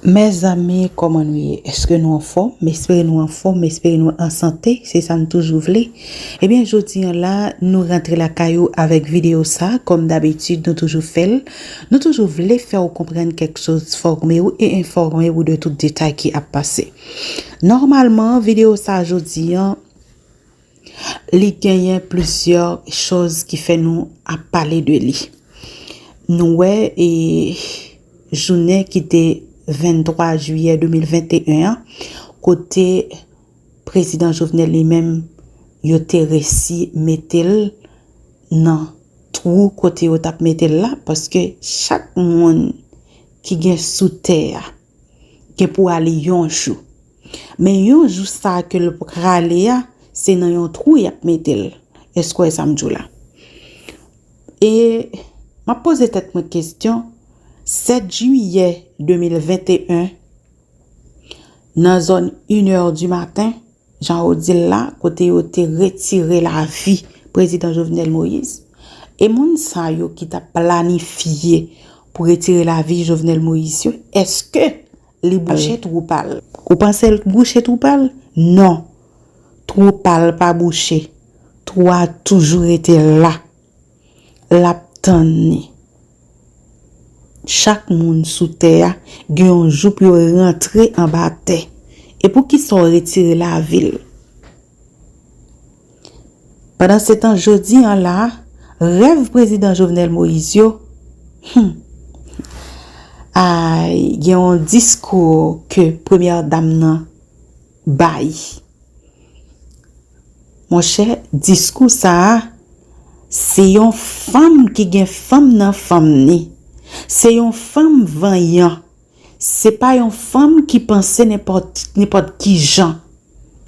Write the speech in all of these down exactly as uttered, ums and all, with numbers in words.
Mezanmi, kòman nou ye? Èske nou anfòm? M espere nou anfòm, m espere nou an sante, se sa n toujou vle. Ebyen, jodi a la, nou rantre lakay ou avèk videyo sa, kòm dabitid, nou toujou fè l. Nou toujou vle fè w konprann kèk choz, fòme w e enfòme w de tout detay ki ap pase. Nòmalman, videyo sa jodi a, li genyen plizyè choz ki fè nou ap pale de li. Nou wè, e, jounen ki te venntwa jiyè de mil venteyen an, kote prezidan Jovenel li menm, yo te resi mete l nan twou kote yo t ap mete l la, paske chak moun ki gen sou tè a, gen pou ale yon jou. Men yon jou sa ke l prale a, se nan yon twou y ap mete l. Èske w wè sa m di w la? E m ap poze tèt mwen kesyon, sèt jiyè de mil venteyen, nan zòn inè di maten, jan yo di l la, kote yo te retire lavi prezidan Jovenel Moïse. E moun sa yo ki t ap planifye pou retire lavi Jovenel Moïse yo, èske li bouche twou pa l? Ou panse l bouche twou pa l? Non. Twou pa l pa bouche. Twou a toujou rete la. L ap tann li. Chak moun sou tè a gen yon jou pou yo rantre anba tè. E poukisa w retire lavi l? Pandansetan, jodi a la, rèv prezidan Jovenel Moïse yo, hmm, ay, gen yon diskou ke premyè dam nan bay. Monchè, diskou sa a, se yon fanm ki gen fanm nan fanm ni. Se yon fanm vanyan. Se pa yon fanm ki panse nenpòt, nenpòt ki jan.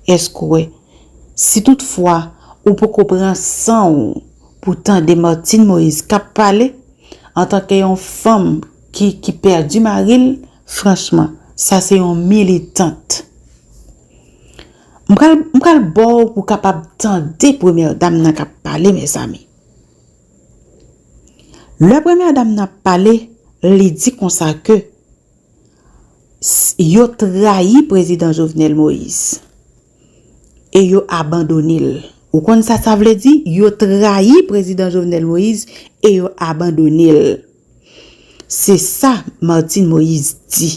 Èske w wè? Si toutfwa ou poko pran san w pou tande Martine Moïse k ap pale, antanke yon fanm ki, ki pèdi mari l, franchman, sa se yon militant. M pral, m pral ba w pou w kapab tande premyè dam nan k ap pale, mezanmi. Lè premyè dam nan ap pale, li di konsa ke s-, yo trayi prezidan Jovenel Moïse e yo abandone l. Ou konn sa sa vle di? Yo trayi prezidan Jovenel Moïse e yo abandone l. Se sa Martine Moïse di.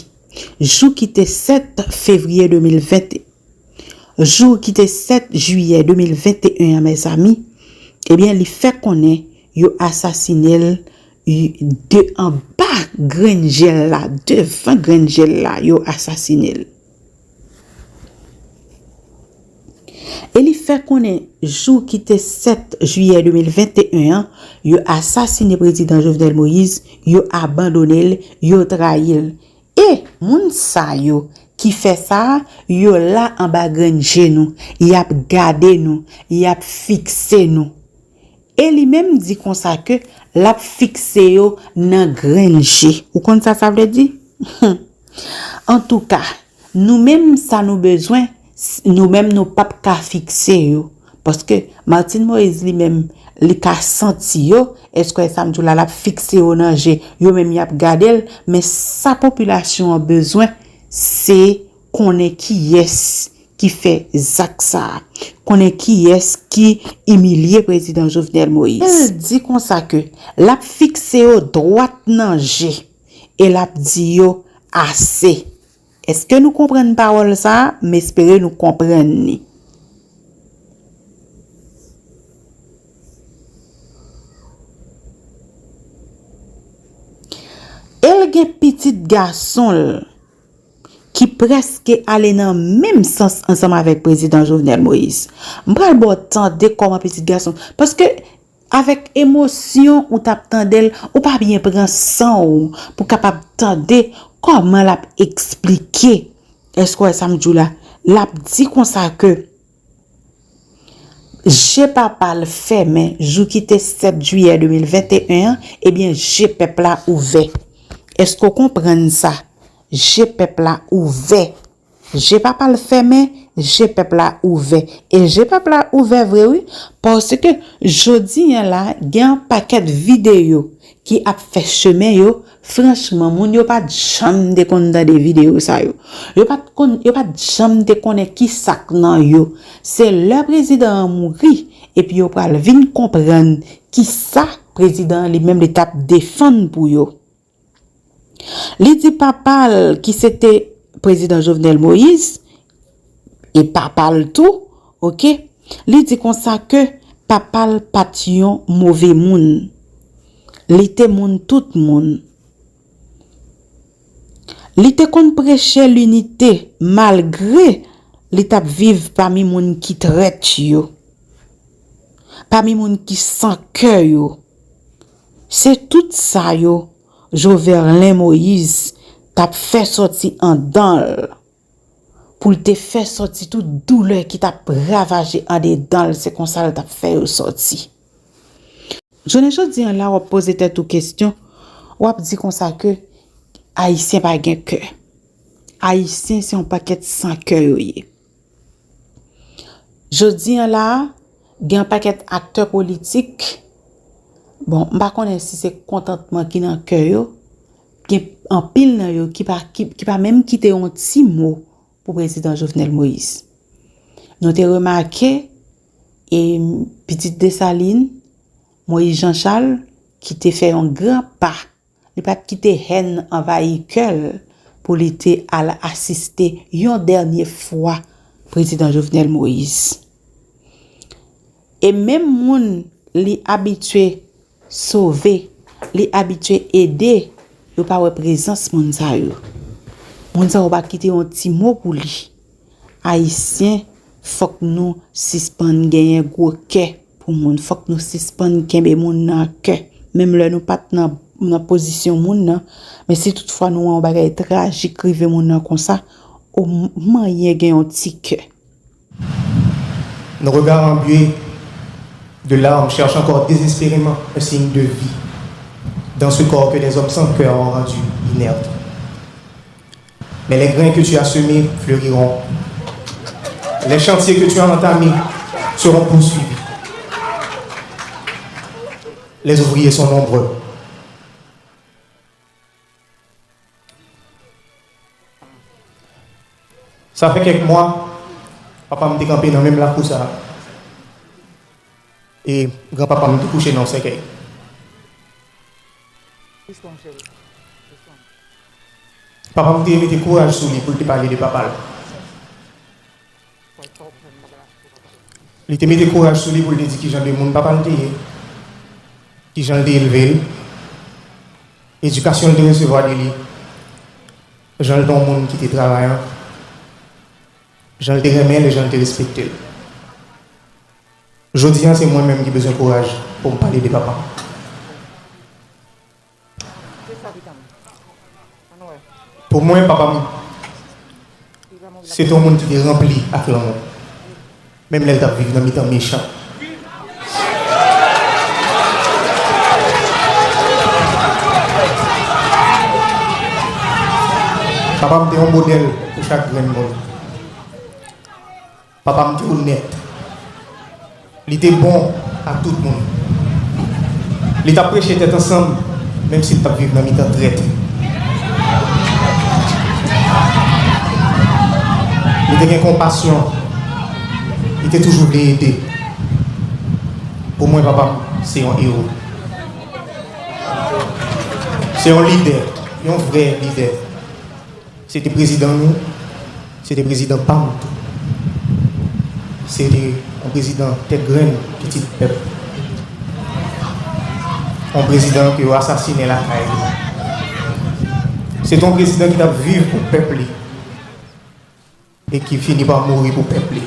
Jou ki te sèt fevriye de mil ven, jou ki te sèt jiyè de mil venteyen an, mezanmi, ebyen, li fè konnen yo asasine l, y-, de anba grenn je l la, devan grenn je l la, yo asasine l. E li fè konnen jou ki te sèt jiyè de mil venteyen an, yo asasine prezidan Jovenel Moïse, yo abandone l, yo trayi l. E moun sa yo ki fè sa a, yo la anba grenn je nou, y ap gade nou, y ap fikse nou. E li menm di konsa ke l ap fikse yo nan grenn je. Ou konn sa sa vle di? Antouka, nou menm sa nou bezwen, s-, nou menm nou p ap ka fikse yo. Paske Martine Moïse li menm, li ka santi yo, èske w wè sa m di w la, l ap fikse yo nan je, yo menm y ap gade l, men sa popilasyon an bezwen, se konnen kiyès ki fè zak sa a, konnen kiyès ki imilye prezidan Jovenel Moïse. L di konsa ke l ap fikse yo dwat nan je e l ap di yo ase. Èske nou konprann pawòl sa a? M espere nou konprann li. E l gen pitit gason l ki prèske ale nan menm sans ansanm avèk prezidan Jovenel Moïse. M pral ba w tande kòman pitit gason, paske avèk emosyon ou t ap tande l, ou pa byen pran san w pou kapab tande kòman l ap eksplike. Èske w wè sa m di w la? L ap di konsa ke je papa l fèmen jou ki te sèt jiyè de mil venteyen an, ebyen, je pèp la ouvè. Èske w konprann sa? Je pèp la ouvè. Je papa l fèmen, je pèp la ouvè. E je pèp la ouvè vre, wi, paske jodi a la, gen yon pakèt videyo ki ap fè chemen yo Franchman, moun yo pa t janm te konn tande videyo sa yo. Yo pa t konn, yo pa t janm te konnen ki sa k nan yo. Se lè prezidan an mouri, epi yo pral vin konprann ki sa prezidan an li menm li t ap defann pou yo. Li di papa l, ki se te prezidan Jovenel Moïse, e papa l tou, oke? Li di konsa ke papa l pa t yon move moun. Li te moun tout moun. Li te konn preche linite malgre li t ap viv pami moun ki trèt yo, pami moun ki san kè yo. Se tout sa yo Joverlen Moïse t ap fè sòti anndan l, pou l te fè sòti tout doulè ki t ap ravaje andedan l, se konsa l t ap fè yo sòti. Jounen jodi an la, w ap poze tèt ou kesyon, w ap di konsa ke Ayisyen pa gen kè. Ayisyen se yon pakèt san kè yo ye. Jodi an la a, gen yon pakèt aktè politik, bon, m pa konnen si se kontantman ki nan kè yo, gen anpil nan yo ki pa, ki, ki pa menm kite yon ti mo pou prezidan Jovenel Moïse. Nou te remake, e, pitit Desalin, Moïse Jean Charles, ki te fè yon gran pa, li pa t kite hèn anvayi kè l pou li te al asiste yon dènye fwa prezidan Jovenel Moïse. E menm moun li abitye sove, li abitye ede, yo pa wè prezans moun sa yo. Moun sa yo pa kite yon ti mo pou li. Ayisyen, fòk nou sispann genyen gwo kè pou moun. Fòk nou sispann kenbe moun nan kè. Menm lè nou pa t nan, nan pozisyon moun nan, men si toutfwa nou wè yon bagay trajik rive moun nan konsa, o m-, manyen gen yon ti kè. Nos regards imbués de larmes cherchent encore désespérément un signe de vie dans ce corps que des hommes sans cœur ont rendu inerte. Mais les grains que tu as semés fleuriront. Les chantiers que tu as entamés seront poursuivis. Les ouvriers sont nombreux. Sa fè kèk mwa, papa m te kanpe nan menm lakou sa a. E granpapa m te kouche nan yon sèkèy. Papa m te mete kouraj sou li pou l te pale de papa l. Li te mete kouraj sou li pou l te di kijan de moun papa l te ye, kijan l te elve l, edikasyon l te resevwa de li, jan l te yon moun ki te travayan, jan l te renmen l e jan l te respekte l. Jodi a, se mwen menm ki bezwen kouraj pou m pale de papa m. Pou mwen, papa m, se te yon moun ki te ranpli ak lanmou, menm lè l t ap viv nan mitan mechan. Papa m te yon modèl pou chak grenn moun. Papa m te onèt. Li te bon ak tout moun. Li t ap preche tèt ansanm, menm si l t ap viv nan mitan trèt. Li te gen konpasyon. Li te toujou vle ede. Pou mwen, papa m se yon ewo. Se yon lidè, yon vrè lidè. Se te prezidan nou, se te prezidan pa m tou. Se te yon prezidan tèt grenn, pitit pèp. Yon prezidan ke yo asasinen lakay li. Se te yon prezidan ki t ap viv pou pèp li e ki fini pa mouri pou pèp li.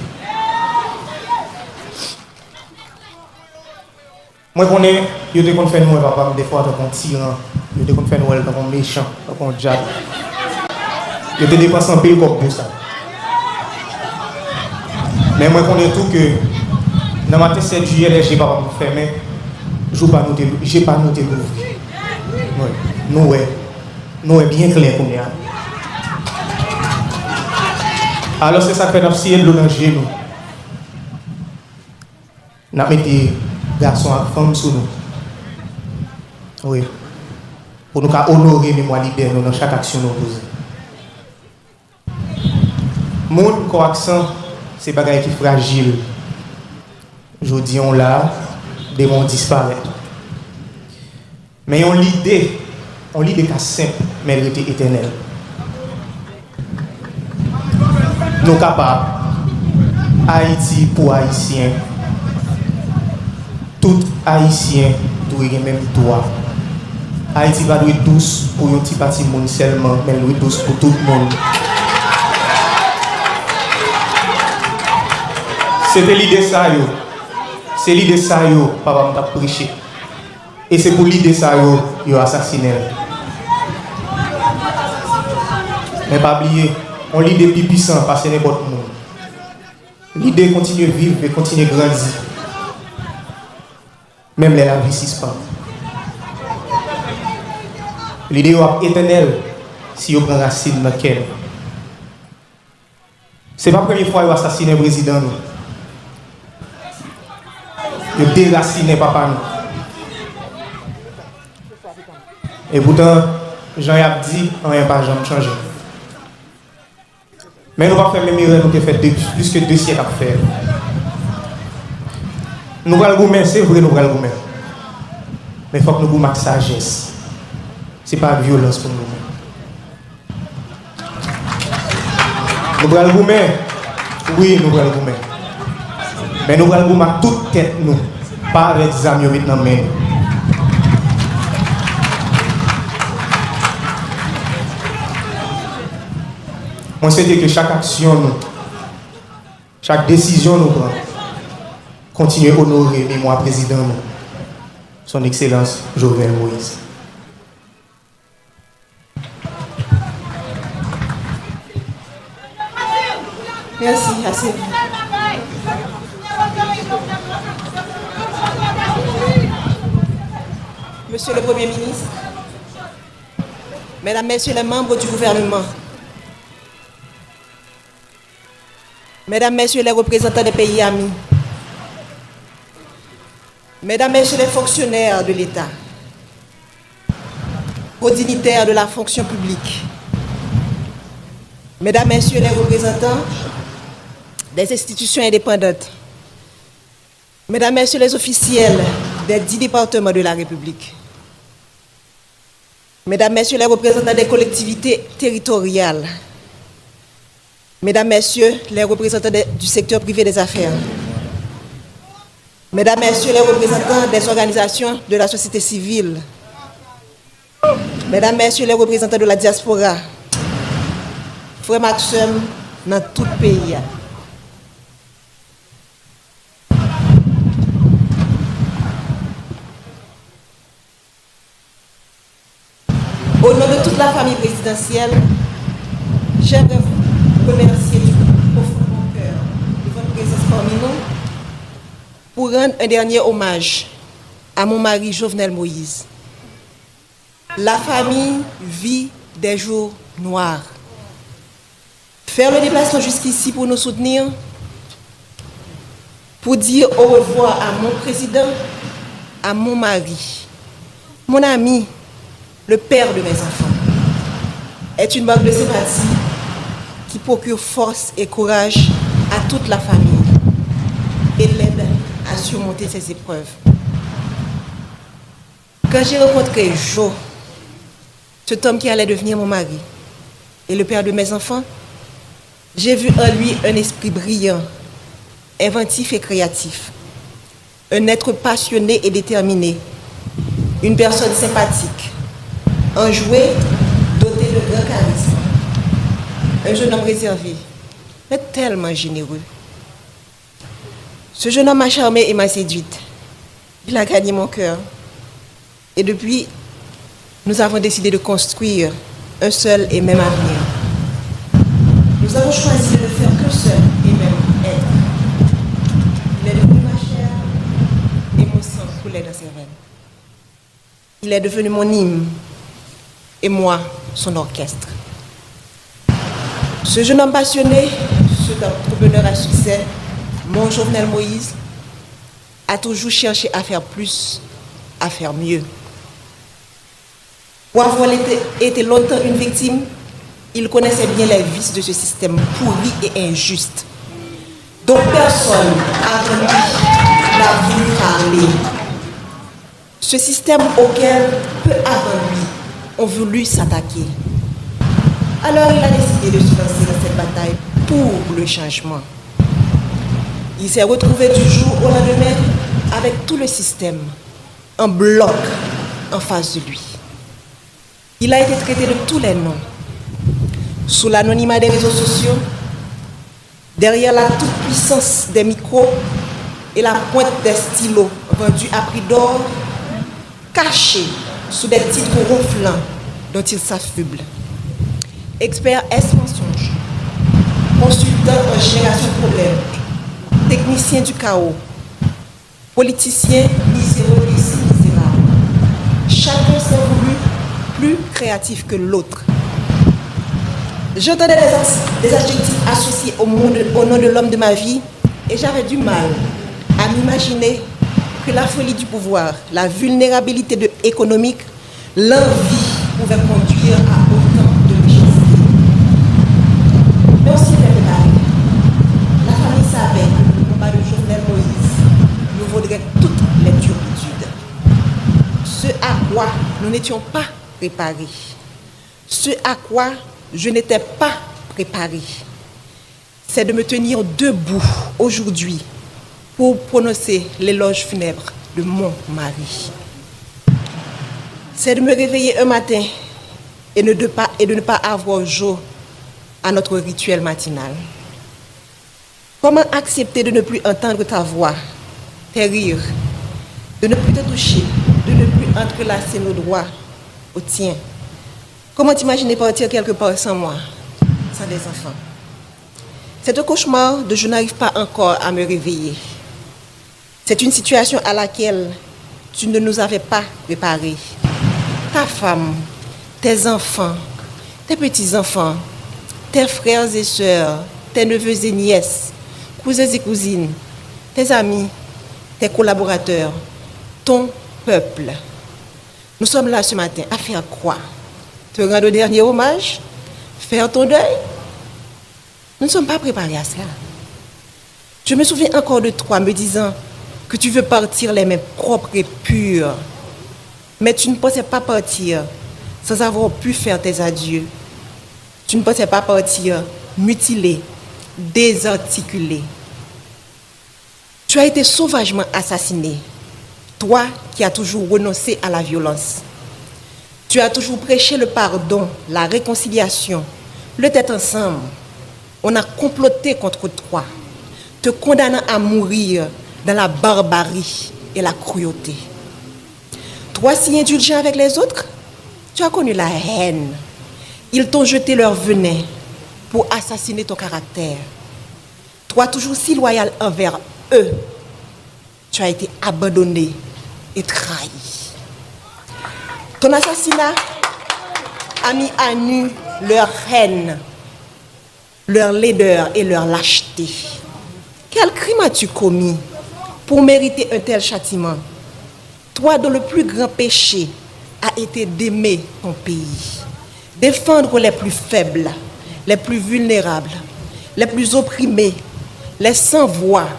Mwen konnen yo te konn fè nou wè papa m defwa tankou yon tiran. Yo te konn fè nou wè l tankou yon mechan, tankou yon dyab. Yo te depanse anpil kòb pou sa. Men mwen konnen tou ke nan maten sèt jiyè, lè je papa m fèmen, jou pa nou te, je pa nou te louvri. Wi, nou wè. Nou wè byen klè kounye a. Alò, se sa k fè n ap siye dlo nan je nou. N ap mete gason ak fanm sou nou. Wi. pou nou ka onore memwa lidè nou nan chak aksyon nou poze. Moun, kò ak san, se bagay ki frajil. Jodi a w la, demen w disparèt. Men yon lide, yon lide ka senp, men l rete etènèl. Nou kapab. Ayiti pou Ayisyen. Tout Ayisyen dwe gen menm dwa. Ayiti pa dwe dous pou yon ti pati moun sèlman, men l dwe dous pou tout moun. Se te lide sa yo. Se lide sa yo papa m t ap preche. E se pou lide sa yo, yo asasinen l. Men pa bliye, yon lide pi pwisan pase nenpòt moun. Lide kontinye viv e kontinye grandi, menm lè lavi sispann. Lide yo ap etènèl si yo pran rasin nan kè nou. Se pa premye fwa yo asasinen prezidan nou. Yo derasinen papa nou. Epoutan, jan y ap di, anyen pa janm chanje. Men nou p ap fè menm erè nou te fè de, plis ke de syèk ap fè. Nou pral goumen, se vre nou pral goumen. Men fòk nou goumen ak sajès. Se pa ak vyolans pou n goumen. Nou pral goumen. Wi, nou pral goumen. Men nou pral goumen ak tout tèt nou, pa avèk zam yo met nan men nou. Mwen swete ke chak aksyon nou, chak desizyon nou pran, kontinye onore memwa prezidan nou, Son Ekselans Jovenel Moïse. Mèsi, ase. Monsieur le Premier ministre, Mesdames, Messieurs les membres du gouvernement, Mesdames, Messieurs les représentants des pays amis, Mesdames, Messieurs les fonctionnaires de l'État, hauts dignitaires de la fonction publique, Mesdames, Messieurs les représentants des institutions indépendantes, Mesdames, Messieurs les officiels des dix départements de la République, Mesdames, Messieurs les représentants des collectivités territoriales, Mesdames, Messieurs les représentants de- du secteur privé des affaires, Mesdames, Messieurs les représentants des organisations de la société civile, Mesdames, Messieurs les représentants de la diaspora, frè m ak sè m nan tout peyi a. Au nom de toute la famille présidentielle, j'aimerais vous remercier du plus profond de mon cœur de votre présence parmi nous pour rendre un dernier hommage à mon mari Jovenel Moïse. La famille vit des jours noirs. Faire le déplacement jusqu'ici pour nous soutenir, pour dire au revoir à mon président, à mon mari, mon ami, le père de mes enfants, est une marque de sympathie qui procure force et courage à toute la famille et l'aide à surmonter ces épreuves. Quand j'ai rencontré Jo, cet homme qui allait devenir mon mari et le père de mes enfants, j'ai vu en lui un esprit brillant, inventif et créatif, un être passionné et déterminé, une personne sympathique, enjouée, dotée de grand charisme, un jeune homme réservé, mais tellement généreux. Ce jeune homme m'a charmée et m'a séduite. Il a gagné mon cœur. Et depuis, nous avons décidé de construire un seul et même avenir. Nous avons choisi de ne faire qu'un seul et même être. Il est devenu ma chair et mon sang coulait dans ses veines. Il est devenu mon hymne et moi son orchestre. Ce jeune homme passionné, cet entrepreneur à succès, mon Jovenel Moïse, a toujours cherché à faire plus, à faire mieux. Pour avoir été, été longtemps une victime, il connaissait bien les vices de ce système pourri et injuste, dont personne avant lui n'a voulu parler. Ce système auquel peu avant lui ont voulu s'attaquer. Alors il a décidé de se lancer dans cette bataille pour le changement. Il s'est retrouvé du jour au lendemain avec tout le système en bloc en face de lui. Il a été traité de tous les noms. Sous l'anonymat des réseaux sociaux, derrière la toute-puissance des micros et la pointe des stylos vendus à prix d'or, caché sous des titres ronflants dont il s'affuble. Expert S mensonge, consultant en génération de problèmes, technicien du chaos, politicien miséreux et si misérable, chacun s'est voulu plus créatif que l'autre. J'entendais des, des adjectifs associés au, monde, au nom de l'homme de ma vie et j'avais du mal à m'imaginer que la folie du pouvoir, la vulnérabilité de économique, l'envie pouvait conduire à autant de méchanceté. Mais on s'y était préparé. La famille savait que le combat de Jovenel Moïse nous vaudrait toutes les turpitudes. Ce à quoi nous n'étions pas préparés. Ce à quoi je n'étais pas préparée, c'est de me tenir debout aujourd'hui pour prononcer l'éloge funèbre de mon mari. C'est de me réveiller un matin et ne, de pas, et de ne pas avoir jour à notre rituel matinal. Comment accepter de ne plus entendre ta voix, tes rires, de ne plus te toucher, de ne plus entrelacer nos doigts au tien? Comment t'imaginer partir quelque part sans moi, sans des enfants? C'est un cauchemar dont je n'arrive pas encore à me réveiller. C'est une situation à laquelle tu ne nous avais pas préparés. Ta femme, tes enfants, tes petits-enfants, tes frères et sœurs, tes neveux et nièces, cousins et cousines, tes amis, tes collaborateurs, ton peuple. Nous sommes là ce matin à faire quoi? Te rendre un dernier hommage? Faire ton deuil? Nous ne sommes pas préparés à cela. Je me souviens encore de toi me disant que tu veux partir les mains propres et pures. Mais tu ne pensais pas partir sans avoir pu faire tes adieux. Tu ne pensais pas partir mutilé, désarticulé. Tu as été sauvagement assassiné, toi qui as toujours renoncé à la violence. Tu as toujours prêché le pardon, la réconciliation, le tête ensemble. On a comploté contre toi, te condamnant à mourir dans la barbarie et la cruauté. Toi si indulgent avec les autres, tu as connu la haine. Ils t'ont jeté leur venin pour assassiner ton caractère. Toi toujours si loyal envers eux, tu as été abandonné et trahi. Ton assassinat a mis à nu leur haine, leur laideur et leur lâcheté. Quel crime as-tu commis pour mériter un tel châtiment? Toi dont le plus grand péché a été d'aimer ton pays, défendre les plus faibles, les plus vulnérables, les plus opprimés, les sans voix,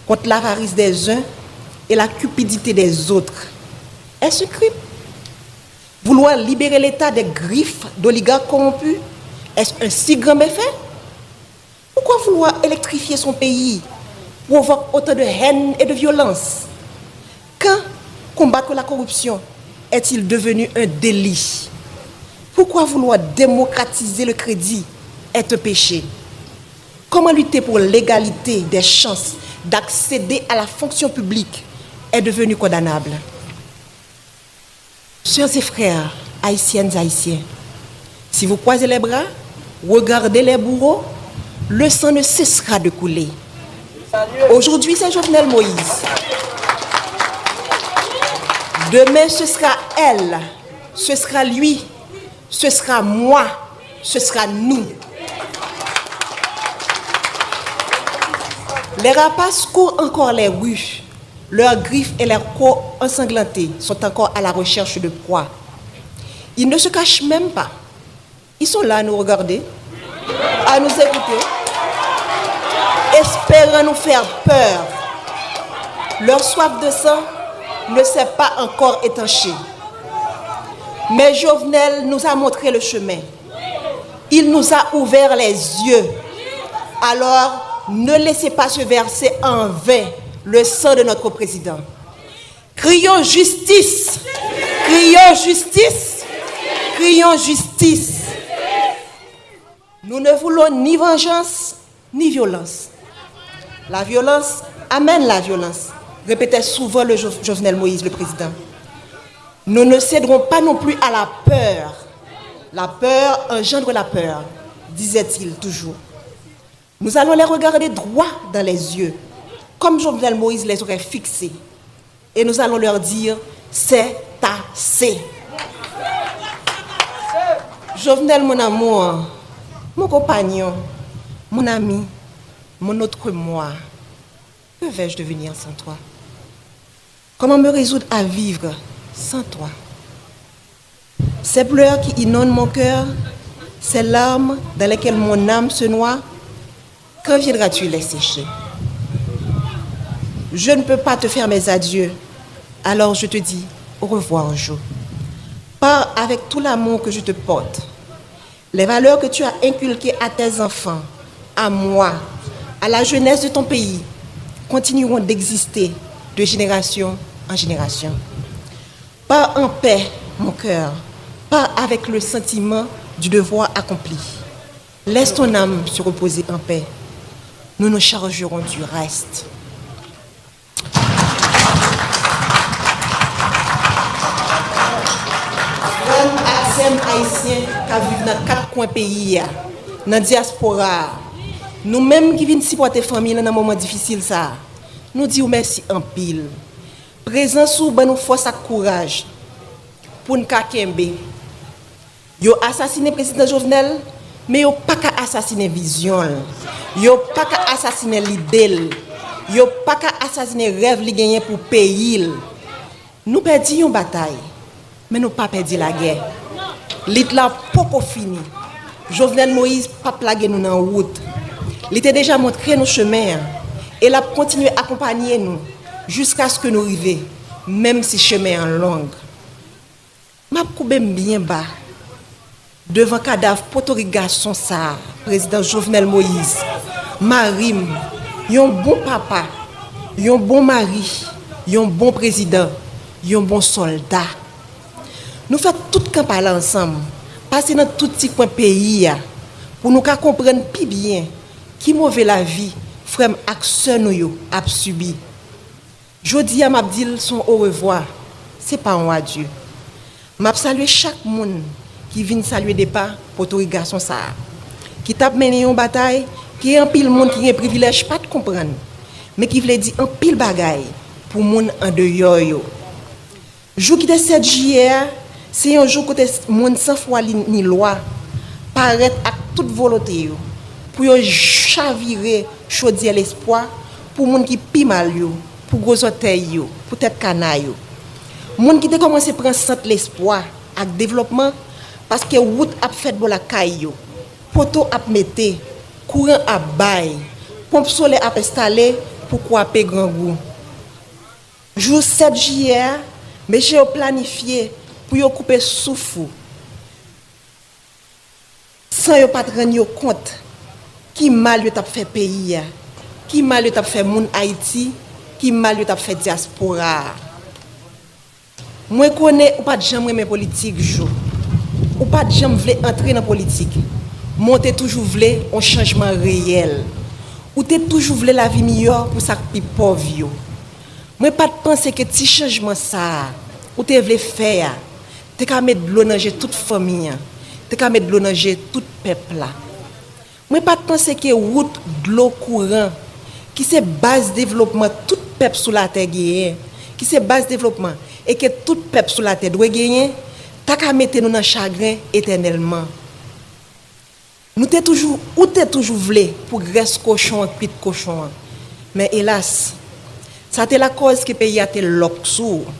contre l'avarice des uns et la cupidité des autres. Est-ce un crime? Vouloir libérer l'État des griffes d'oligarques corrompus, est-ce un si grand méfait? Pourquoi vouloir électrifier son pays provoque autant de haine et de violence? Quand combattre la corruption est-il devenu un délit? Pourquoi vouloir démocratiser le crédit est un péché? Comment lutter pour l'égalité des chances d'accéder à la fonction publique est devenu condamnable? Sœurs et frères, haïtiennes, haïtiens, si vous croisez les bras, regardez les bourreaux, le sang ne cessera de couler. Aujourd'hui, c'est Jovenel Moïse. Demain, ce sera elle, ce sera lui, ce sera moi, ce sera nous. Les rapaces courent encore les rues. Leurs griffes et leurs crocs ensanglantées sont encore à la recherche de proie. Ils ne se cachent même pas. Ils sont là à nous regarder, à nous écouter, espérant nous faire peur. Leur soif de sang ne s'est pas encore étanchée. Mais Jovenel nous a montré le chemin. Il nous a ouvert les yeux. Alors, ne laissez pas se verser en vain le sang de notre président. Crions justice! Crions justice! Crions justice! Nous ne voulons ni vengeance, ni violence. La violence amène la violence, répétait souvent le Jo- Jovenel Moïse, le président. Nous ne céderons pas non plus à la peur. La peur engendre la peur, disait-il toujours. Nous allons les regarder droit dans les yeux, comme Jovenel Moïse les aurait fixés. Et nous allons leur dire, c'est assez. Jovenel, mon amour, mon compagnon, mon ami, mon autre moi, que vais-je devenir sans toi? Comment me résoudre à vivre sans toi? Ces pleurs qui inondent mon cœur, ces larmes dans lesquelles mon âme se noie, quand viendras-tu les sécher? Je ne peux pas te faire mes adieux, alors je te dis au revoir, Jo. Pars avec tout l'amour que je te porte. Les valeurs que tu as inculquées à tes enfants, à moi, à la jeunesse de ton pays, continueront d'exister de génération en génération. Pars en paix, mon cœur, pars avec le sentiment du devoir accompli. Laisse ton âme se reposer en paix. Nous nous chargerons du reste. Frè m ak sè m ayisyen k ap viv nan kat kwen peyi a, nan dyaspora a, nou menm ki vin sipòte fanmi lan nan moman difisil sa a, nou di w mèsi anpil. Prezans ou ban nou fòs ak kouraj pou n ka kenbe. Yo asasinen Prezidan Jovenel, men yo pa ka asasinen vizyon l. Yo pa ka asasinen lide l. Yo pa ka asasinen rèv li genyen pou peyi l. Nou pèdi yon batay, men nou pa pèdi lagè. Lit la poko fini. Jovenel Moïse p ap lage nou nan wout. Li te deja montre nou chemen an, e l ap kontinye akonpanye nou jiskaske nou rive, menm si chemen an long. M ap koube m byen ba devan kadav potorik gason sa a, Prezidan Jovenel Moïse, mari m, yon bon papa, yon bon mari, yon bon prezidan, yon bon sòlda. Nou fè tout kanpay la ansanm, pase nan tout ti kwen peyi a, pou nou ka konprann pi byen ki move lavi frè m ak sè nou yo ap sibi. Jodi a, m ap di l s on orevwa, se pa yon adye. M ap salye chak moun ki vin salye depa potorik gason sa a, ki t ap mennen yon batay ke anpil moun ki gen privilèj pa t konprann, men ki vle di anpil bagay pou moun andeyò yo. Jou ki te sèt jiyè a, se yon jou kote moun san fwa ni lwa parèt ak tout volonte yo pou yo chavire chodyè lespwa pou moun ki pi mal yo, pou gwo zòtèy yo, pou tèt kana yo. Moun ki te kòmanse pran sant lespwa ak devlòpman paske wout ap fèt bò lakay yo, poto ap mete, kouran ap bay, ponp solè ap enstale pou kwape grangou. Jou sèt jiyè a, mesye yo planifye pou yo koupe souf ou, san yo pa t rann yo kont ki mal yo t ap fè peyi a, ki mal yo t ap fè moun Ayiti, ki mal yo t ap fè dyaspora a. Mwen konnen ou pa t janm renmen politik, Jo. Ou pa t janm vle antre nan politik, men w te toujou vle yon chanjman reyèl. Ou te toujou vle lavi miyò pou sa k pi pòv yo. Mwen pa t panse ke ti chanjman sa a ou te vle fè a te ka met dlo nan je tout fanmi an, te ka met dlo nan je tout pèp la. Mwen pa t panse ke wout, dlo, kouran, ki se baz devlopman tout pèp sou latè genyen, ki se baz devlopman e ke tout pèp sou latè dwe genyen, ta ka mete nou nan chagren etènèlman. Nou te toujou, ou te toujou vle pou grès kochon an kwit kochon an. Men elas, sa te lakòz ke peyi a te lòk sou ou.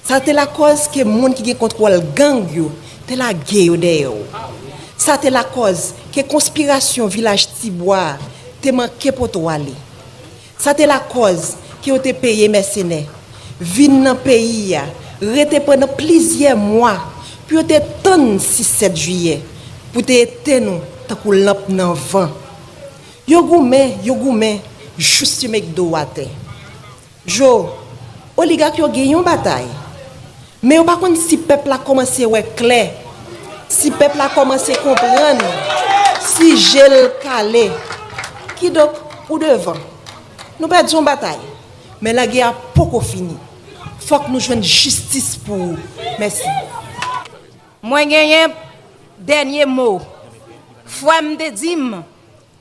Sa te lakòz ke moun ki gen kontwòl gang yo te lage yo dèyè w. Sa te lakòz ke konspirasyon Vilaj Tibwa a te manke pote w ale. Sa te lakòz ke yo te peye mèsenè vin nan peyi a, rete pandan plizyè mwa pou yo te tann sis sèt jiyè pou te etenn ou tankou lanp nan van. Yo goumen, yo goumen, jous yo met do w atè. Jo, oligak yo gen yon batay, men yo pa konn si pèp la kòmanse wè klè, si pèp la kòmanse konprann, si je l kale. Kidonk, ou devan. Nou pèdi yon batay, men lagè a poko fini. Fòk nou jwenn jistis pou ou. Mèsi. Mwen genyen dènye mo. Frè m te di m,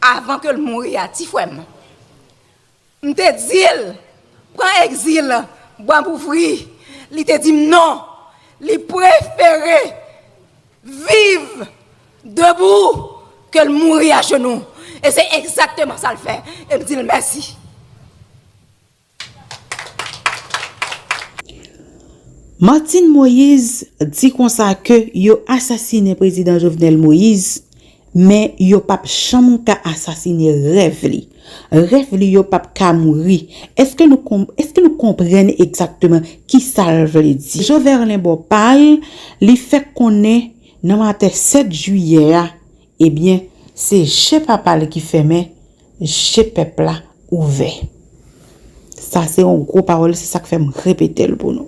avan ke l mouri a, ti frè m, m te di l, pran egzil, bwa pou fri. Li te di m non, li prefere viv debou ke l mouri ajenou. E se egzakteman sa l fè. E m di l mèsi. Martine Moïse di konsa ke yo asasinen prezidan Jovenel Moïse, men yo p ap janm ka asasinen rèv li. Rèv li yo p ap ka mouri. Èske nou, èske nou konprann egzakteman kisa l vle di? Joverlin bò pa l, li fè konnen nan maten sèt jiyè a, ebyen, se je papa l ki fèmen, je pèp la ouvè. Sa se yon gwo pawòl, se sa k fè m repete l pou nou.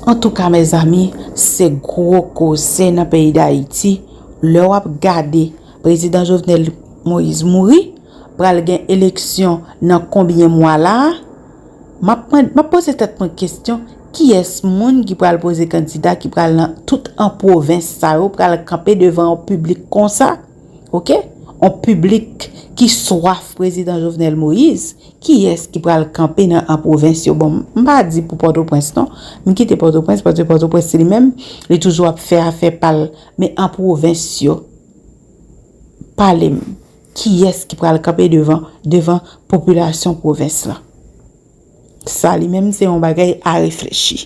Antouka, mezanmi, se gwo koze nan peyi Dayiti. Lè w ap gade prezidan Jovenel Moïse mouri, pral gen eleksyon nan konbyen mwa la a? M ap mande, m ap poze tèt mwen kesyon, kiyès moun ki pral poze kandida ki pral nan tout an pwovens sa yo, pral kanpe devan yon piblik konsa? Oke? Yon piblik ki swaf prezidan Jovenel Moïse, kiyès ki pral kanpe nan an pwovens yo? Bon, m pa di pou Pòtoprens non. M kite Pòtoprens, paske Pòtoprens li menm, li toujou ap fè afè pa l. Men an pwovens yo, pale m. Kiyès ki pral kanpe devan, devan popilasyon pwovens lan? Sa li menm se yon bagay a reflechi.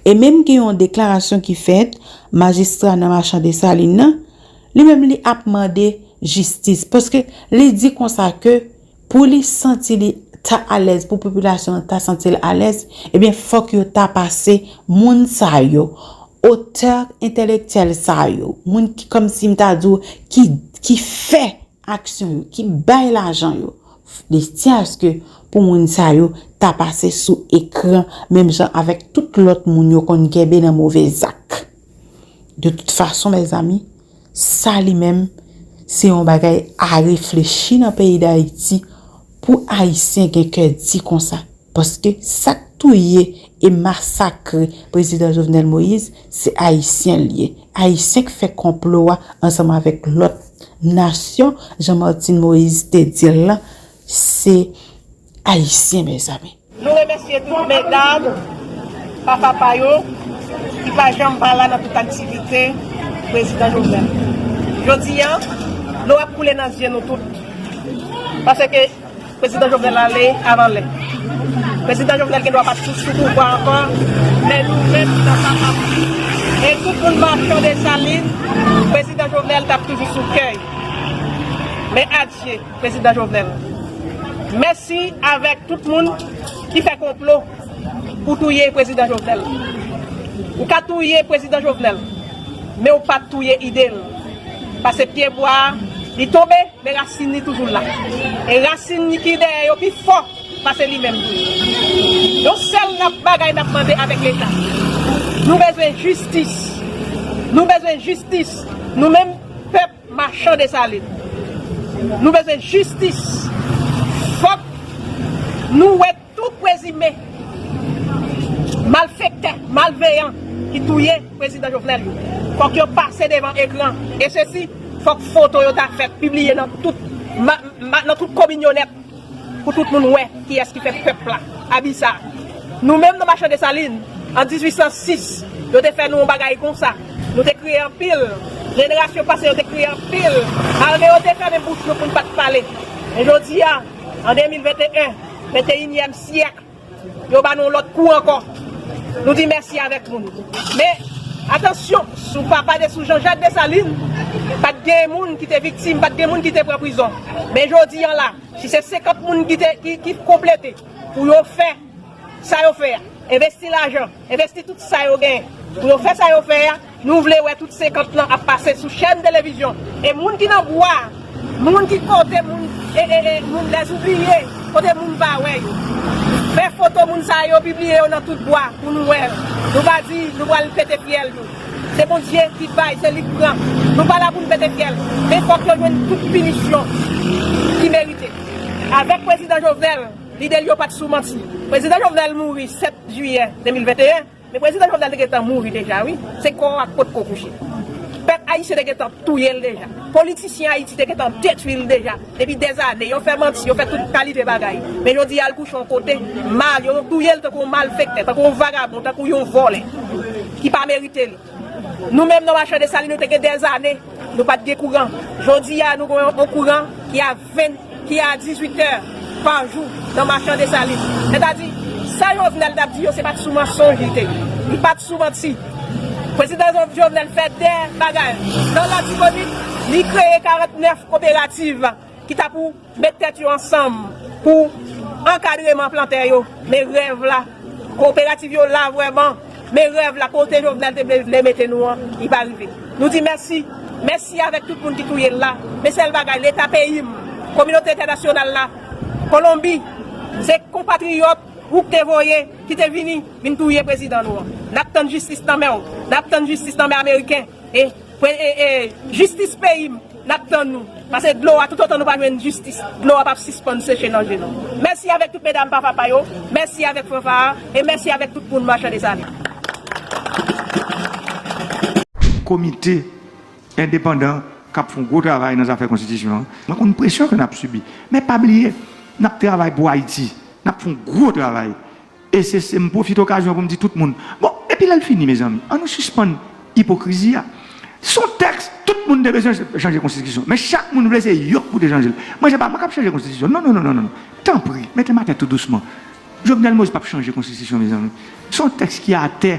E menm gen yon deklarasyon ki fèt, majistra nan Machan Desalin nan, li menm li ap mande jistis, paske li di konsa ke pou li santi li ta alèz, pou popilasyon an ta santi l alèz, ebyen fòk yo ta pase moun sa yo, otè entèlektyèl sa yo, moun ki kòmsi m ta di w ki, ki fè aksyon yo, ki bay lajan yo, li tyen aske pou moun sa yo ta pase sou ekran menm jan avèk tout lòt moun yo konn kenbe nan move zak. De tout fason, mezanmi, sa li menm se yon bagay a reflechi nan peyi Dayiti pou Ayisyen gen kè di konsa. Paske sa k touye e masakre prezidan Jovenel Moïse, se Ayisyen l ye. Ayisyen k fè konplo a ansanm avèk lòt nasyon, jan Martine Moïse te di l lan, se Ayisyen, mezanmi. Nou remèsye tout medam, papa pa yo, ki pa janm pa la nan tout aktivite prezidan Jovenel. Jodi a, dlo ap koule nan zye nou tout. Paske Prezidan Jovenel ale avan lè. Prezidan Jovenel gendwa pa t sou pouvwa ankò, men nou menm nou t ap ap e tout moun machan Desalin, Prezidan Jovenel t ap toujou sou kè yo. Men adje Prezidan Jovenel. Mèsi avèk tout moun ki fè konplo pou touye Prezidan Jovenel. Ou ka touye Prezidan Jovenel, men ou pa t touye ide l. Pase pyebwa a, li tonbe, men rasin li toujou la. E rasin li ki dèyè yo pi fò pase li menm tou. Yon sèl n ap bagay n ap mande avèk Leta. Nou bezwen jistis. Nou bezwen jistis. Nou menm pèp machan Desalin. Nou bezwen jistis. Fòk nou wè tout prezime malfektè, malveyan ki touye prezidan Jovenel yo. Fòk yo pase devan ekran. E sesi, fòk foto yo ta fèt, pibliye nan tout, nan tout kominyonèt pou tout moun wè kiyès ki fè pèp la abi sa. Nou menm nan machan Desalin, an dizuit san sis, yo te fè nou yon bagay konsa. Nou te kriye anpil. Jenerasyon pase yo te kriye anpil. Malgre yo te fèmen bouch nou pou n pa t pale. Men jodi a, an de mil venteyen, venteyinyèm syèk, yo ba nou yon lòt kou ankò. Nou di mèsi avèk moun. Men, Atansyon, sou papa de, sou Jean Jacques Dessalines, pa t gen moun ki te viktim, pa t gen moun ki te pran prizon. Men jodi a la, si se senkant moun ki te, ki, ki konplete pou yo fè sa yo fè a, envesti lajan, envesti tout sa yo genyen pou yo fè sa yo fè a, nou vle wè tout senkant lan ap pase sou chèn televizyon. E moun ki nan bwa, moun ki kote moun, e, e, e, moun lèzoubliye, kote moun pa wè yo. Fè foto moun sa yo, pibliye yo nan tout bwa pou nou wè. Nou pa di nou pral pete fyèl yo. Se Bondye ki bay, se li k pran. Nou pa la pou n pete fyèl. Men fòk yo jwenn tout pinisyon ki merite. Avèk prezidan Jovenel, lide l yo pa t sou manti. Prezidan Jovenel mouri sèt jiyè de mil venteyen. Men prezidan Jovenel te gentan mouri deja, wi. Se kò a k potko kouche. Pèp ayisyen te gentan touye l deja. Politisyen Ayiti te gentan detwi l deja. Depi dèzane, yo fè manti, yo fè tout kalite bagay. Men jodi a, l kouche yon kote, mal, yo touye l tankou yon malfektè, tankou yon vagabon, tankou yon vòlè ki pa merite li. Nou menm nan Machan Desalin, nou te gen dèzane, nou pa t gen kouran. Jodi a, nou gen yon kouran ki a ven, ki a dizuit è pa jou nan Machan Desalin. Sètadi, sa Jovenel t ap di yo, se pa t sou mansonj li te ye. Li pa t sou manti. Prezidan Jo-, Jovenel fè de bagay. Nan Latibonit, li kreye karantnèf koperativ ki ta pou met tèt yo ansanm pou ankadreman plantè yo. Men rèv la, koperativ yo la vrèman, men rèv la, kote Jovenel te vle, vle mete nou an, li pa rive. Nou di mèsi. Mèsi avèk tout moun ki touye l la. Men sèl bagay, Leta peyi m, kominote entènasyonal la, Kolonbi, se konpatriyòt ou k te voye, ki te vini, vin touye prezidan nou an. N ap tann jistis nan men w. N ap tann jistis nan men ameriken. E, e, e, jistis peyi m, n ap tann nou. Paske dlo a, toutotan nou pa jwenn jistis, dlo a p ap sispann seche nan je nou. Mèsi avèk tout medam papa pa yo, mèsi avèk fanfa a, e mèsi avèk tout moun Machan Desalin. Komite endepandan k ap fè yon gwo travay nan zafè konstitisyon an. Mwen konn presyon ke n ap sibi. Men pa bliye, n ap travay pou Ayiti. N ap fè yon gwo travay. E se, se m pwofite okazyon pou m di tout moun. Bon, epi lè l fini, mezanmi, an nou sispann ipokrizi a. Se yon tèks, tout moun te bezwen chanje konstitisyon. Men chak moun vle se yo k pou te chanje l. Mwen, se pa mwen k ap chanje konstitisyon. Non, non, non, non, non. Tanpri, mete m atè tou dousman. Jovenel Moïse p ap chanje konstitisyon, mezanmi. Se yon tèks ki atè.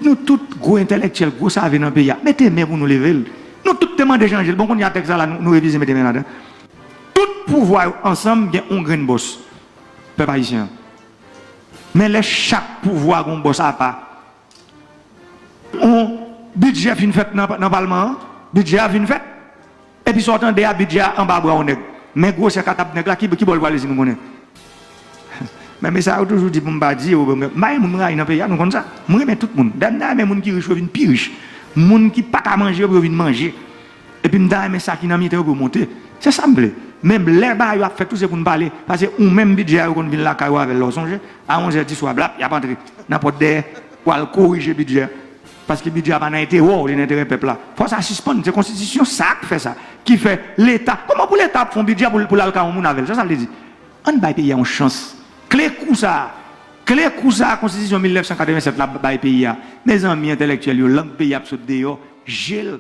Nou tout gwo entèlektyèl, gwo save nan peyi a, mete men pou nou leve l. Nou tout te mande chanje l. Bon, kounye a tèks la, la, nou, nou revize mete men ladan. Tout pouvwa yo ansanm gen yon grenn bòs. Pèp ayisyen an. Men lè chak pouvwa gen yon bòs apa, yon bidjè fin fèt nan, nan palman an, bidjè a fin fèt, epi sa w tande a, bidjè a anba bra yon nèg. Men gwosè katab nèg la, ki, ki bò l prale si nou konnen. Men, men sa yo toujou di pou m pa di yo, m pa gen moun m rayi nan peyi a, nou konn sa. M renmen tout moun. Dayè, m ta renmen moun ki rich yo vin pi rich. Moun ki pa ka manje yo pou yo vin manje. Epi m ta renmen sa ki nan mitan yo pou yo monte. Se sa m vle. Men lè bagay yo ap fèt tou, se pou n pale. Paske ou menm bidjè a, yo konn vin lakay ou avè l, lè w sonje. A onz è di swa, blap, y ap antre nan pòt dèyè pou al korije bidjè a. Paske bidjè a pa nan enterè w, li nan enterè pèp la. Fò sa sispann. Se konstitisyon sa k fè sa. Ki fè Leta. Kòman pou Leta ap fè yon bidjè pou, pou l al kay yon moun avè l? Sa sa vle di? Ann bay peyi a yon chans. Kle kou sa a, kle kou sa a konstitisyon mil nèf san katreven sèt la bay peyi a. Mezanmi, entèlektyèl yo, lang peyi a ap sot deyò, je l.